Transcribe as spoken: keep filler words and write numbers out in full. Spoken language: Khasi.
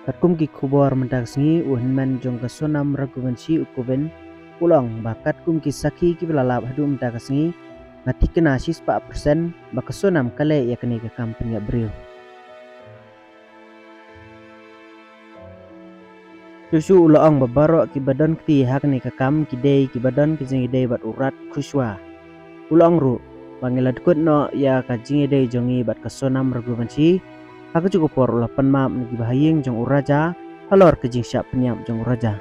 Katkum ki khubor mynta ka sngi, u hynmen jong ka Sonam Raghuvanshi, u Kovind, u la ong ba katkum ki sakhi kiba la lap haduh mynta ka sngi, nga thikna shispah percent ba ka Sonam ka leh ïa kane ka kam pynïap briew. Shuh shuh u la ong ba baroh kiba don kti ha kane ka kam ki dei kiba don ka jingïadei bad u Raj Kushwaha. U la ong ruh ba ngi la dkut noh ïa ka jingïadei jong ngi bad ka Sonam Raghuvanshi. Ha kajuh ka por u la pan map na kiba ha ïing jong u Raja halor ka jingshah pynïap jong u Raja.